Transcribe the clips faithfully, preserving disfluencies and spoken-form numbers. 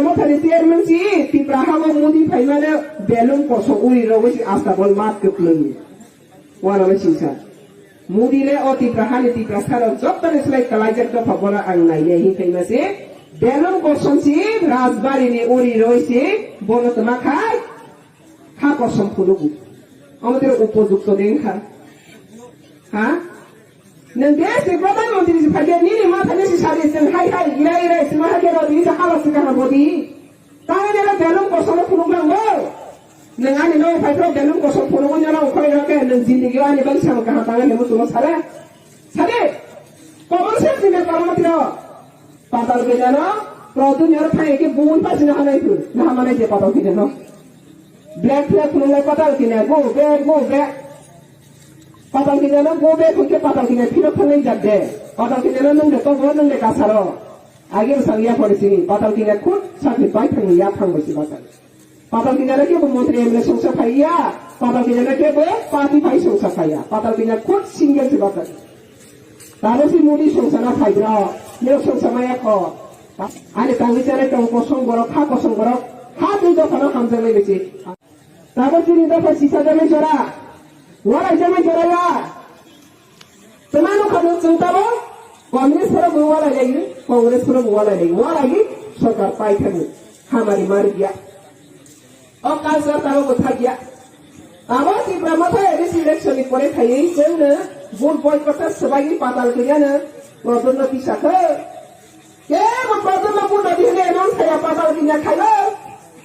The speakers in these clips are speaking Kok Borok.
Mothani chairman si Tipra ha o Modi phaimano belum kosom uri rogwi si Astabol mat kwplwng. Wana mai singsa. Modi le o Tipra hani Tiprasa rok jottoni slai kalaijak dopha bono ang nainai hin phaima se. Belum kosom si Rajbari ni uri roi si bono tma khai. Ha kosom phunukgo. Omo tei upojukto de wngkha. Ha? Nwng de se Pradhan Mantri se phai de nini ma thani se sari se hai hai irai irai se ma hai de rodi se hala se kaham bodi. Tang de belum kosom phunuk nang bo. Nwng ani no phai pro belum kosom phunuk nang khoi ro ke nwng jindigi ani bang sam kaham tang de mo tumo sare. Sare. Common sense ni belum tiro. Patal kanya no, Pradhan ni oro thang ke bui pa sina hanai tu, na hanai je patal kanya no. Black flag phunuk lai patal kanya, go back, go back. Patal kanya no, go back, hwnkhe patal kanya phirok thangnai jak de. Patal kanya no nwng de togo, nwng de kasaro. Age bwsang ya phone sini, patal kanya khud sakni pai thangni ya phang bwsi patal. Patal kanya no kebo montri M L A songsa phaiya, patal kanya no kebo party phai songsa phaiya, patal kanya khud single se patal. Tabo si Modi songsa na phai bro, neo songsa maya kho. Ani tangwi chale tong kosong borok, ha kosong borok, ha twi dophano hamjaknai bisi. Tabo chini dopha sisa jani jora, walai jani jora ya. Tuma nukha nwng chwng tabo, Congress phoro bo walai lai, Congress phoro bo walai lai, walai ni sorkar pai thani, hamari mari ya. O culture tabo bo thak ya. Tabo Tipra Motha A D C election ni pore khaiwi chwngno vote boycott ta swbaiwi patal kwrwiyano Pradhan no tisa khe. Kebo Pradhan no vote rwdi hwnwi announce khaiya patal kanya khaio.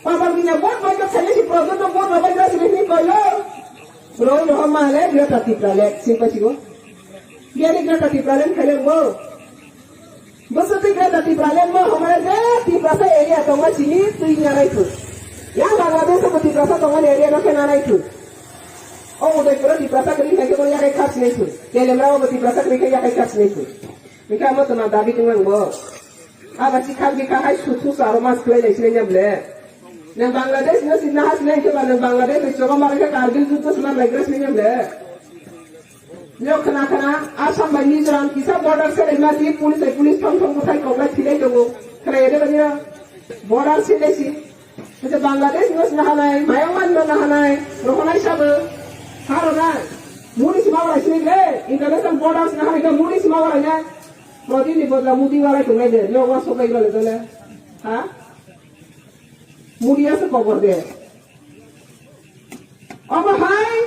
Patal kanya vote boycott khainai si Pradhan no vote rwbai gra sini hwnwi koio. Bro rohor ma le Greater Tipraland sing pasigo. Biyani Greater Tipraland khaile bo. Bwswk twi Greater Tipraland mo hamare je Tiprasa area tongma sini twi nyanai thu. Yang Bangladesh bo Tiprasa tongmani area no khe nanai thu. O Udaipur Tiprasa kwrwi khai khe bo yakai khas nai thu. Telemra bo Tiprasa kwrwi khai yakai khas nai thu. Hingke amo toma dabi tongmani bo. Aba si khak bikha hai suthu saro mas khlai lai sinai nya ble. Nang Bangladesh no sinna ha sinai khe ba nang Bangladesh ni choba mara khe Kargil juddo sinna lai gra sinai nya ble. Nyo khna khna, Assam bai Mizoram kisa border selai ma si, police bai police thong thong bwthai kok lai thilai tongo. Khna yede bani na border selai si. Hwnkhe Bangladesh no sina hanai, Myanmar no na hanai, rohonai sabo. Haro na, muni sima wala sini le, international border sina hanai ka muni sima wala na. Prodi ni bodla mudi wala tungai de, nyo wa sokai wala dole. Ha? Mudi asa kobor de. Omo hai,